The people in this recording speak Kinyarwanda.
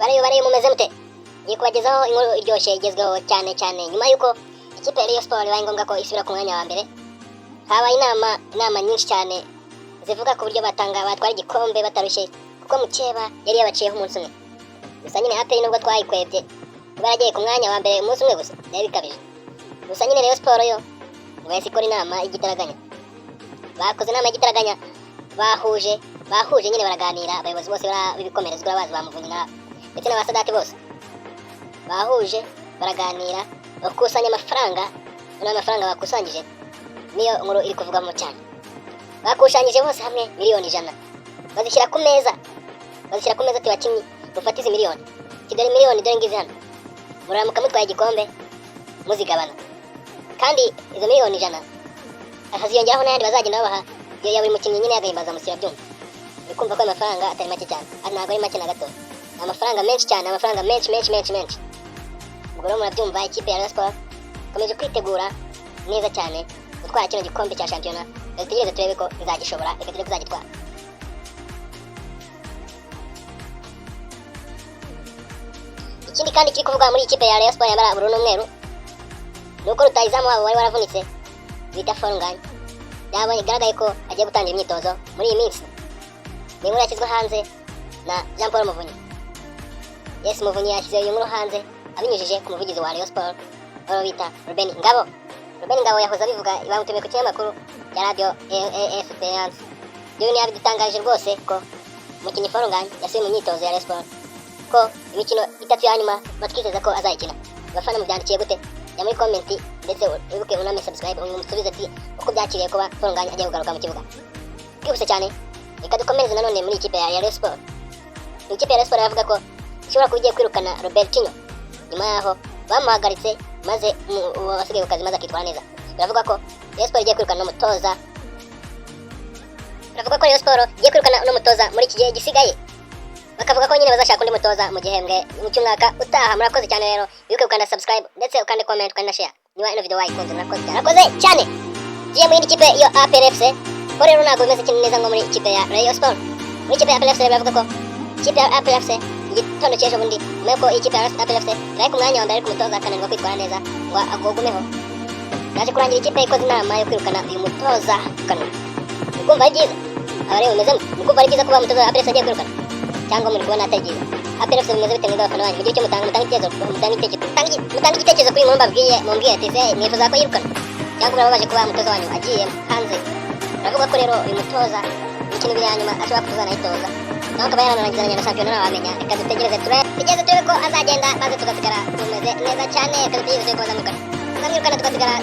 Bariyo mumeze mute? Ngiye kubagezaho inkuru iryoshye igezweho cyane cyane nyuma y'uko ikipe ya Rayon Sports bibaye ngombwa ko isubira ku mwanya wa mbere. Habaye inama nyinshi cyane zivuga ku buryo batanga batwara igikombe batarushye, kuko mukeba yari yabaciyeho umunsi umwe gusa. Nyine APR nubwo twayikwebye kuba yaragiye ku mwanya wa mbere umunsi umwe gusa, byari bikabije. Gusa nyine Rayon Sports yo ngo yahise ikora inama y'igitaraganya. Bakoze inama y'igitaraganya, bahuje nyine baraganira, abayobozi bose b'ibikomerezwa bazi ba Muvunyi ndetse n'abasadati bose bahuje baraganira, bakusanya amafaranga. Noneho amafaranga bakusanyije niyo nkuru iri kuvugwamo cyane. Bakusanyije bose hamwe 100 miliyoni, bazishyira ku meza, bazishyira ku meza ati: "Bakinnyi, mufate izi miliyoni, dore miliyoni, dore ngizi hano, muramuka mutwaye igikombe muzigabana." Kandi izo 100 miliyoni haziyongeraho n'ayandi bazagenda babaha ya buri mukinnyi nyine y'agahimbazamusyi. Byumva uri kumva ko ayo mafaranga atari make cyane, ntabwo ari make na gato, ni amafaranga menshi cyane, amafaranga menshi menshi menshi menshi. Ubwo rero murabyumva, ikipe ya Rayon Sports ikomeje kwitegura neza cyane gutwara kino gikombe cya shampiyona. Reka dutegereze turebe ko izagishobora, reka turebe ko izagitwara. Ikindi kandi kiri kuvugwa muri ikipe ya Rayon Sports yambara ubururu n'umweru ni uko rutahizamu wabo wari waravunitse bita Fall Ngagne yabonye igaragaye ko agiye gutangira imyitozo muri iyi minsi. Ni inkuru yashyizwe hanze na Jean Paul Muvunyi. Yes, Muvunyi yashyize iyi nkuru hanze abinyujije ku muvugizi wa Rayon Sports wari bita Ruben Ngabo. Ruben Ngabo yahoze abivuga, bamutumiye ku kinyamakuru cya Radio Esperance. Ibyo bintu yabidutangaje rwose ko umukinnyi Fall Ngagne yasubiye mu myitozo ya Rayon Sports, ko imikino itatu ya nyuma batwizeza ko azayikina. Abafana mubyandikiye gute? Jya muri comment ndetse wibuke uname subscribe, umusubize ati uko byakiriye kuba Fall Ngagne agiye kugaruka mu kibuga. Twihuse cyane, reka dukomereze nanone muri ikipe ya Rayon Sports. Ikipe ya Rayon Sports iravuga ko ishobora kuba igiye kwirukana Robertinho nyuma yaho bamuhagaritse, maze uwo wasigaye ku kazi maze akitwara neza. Biravuga ko Rayon Sports igiye kwirukana n'umutoza. Biravuga ko Rayon Sports igiye kwirukana n'umutoza muri iki gihe gisigaye, bakavuga ko nyine bazashaka undi mutoza mu gihembwe mu cy'umwaka utaha. Murakoze cyane rero, wibuke gukanda subscribe ndetse ukande comment, ukande na share niba ino video wayikunze. Murakoze cyane, murakoze cyane. Tugiye mu yindi kipe yo APR FC, ko rero ntabwo bimeze kimwe neza nko muri ikipe ya Rayon Sports. Muri ikipe ya APR FC biravuga ko ikipe ya APR FC igitondo cy'ejo bundi, nyuma yuko ikipe ya APR FC iri ku mwanya wa mbere ariko umutoza akananirwa kwitwara neza ngo agugumeho, yaje kurangira ikipe ikoze inama yo kwirukana uyu mutoza. Kanwa muri kumva ari byiza? Abareba bimeze, muri kumva ari byiza kuba umutoza wa APR FC agiye kwirukana, cyangwa muri kubona atari byiza? APR FC bimeze bite mwebwe abafana banyu? Mugire icyo mutanga, mutange igitekerezo, mutange igitekerezo, mutange igitekerezo kuri iyi nkuru mbabwiye. Mumbwire ati: "Se mwifuza ko yirukana cyangwa birababaje kuba umutoza wanyu agiye hanze?" Baravuga ko rero uyu mutoza imikino ibiri ya nyuma ashobora kuzanayitoza nawe akaba yaranarangizanya na shampiyona, ntawamenya. Reka dutegereze turebe, dutegereze turebe ko azagenda maze tugasigara tumeze neza cyane. Reka dutegereze turebe ko bazamwirukana, tugasigara.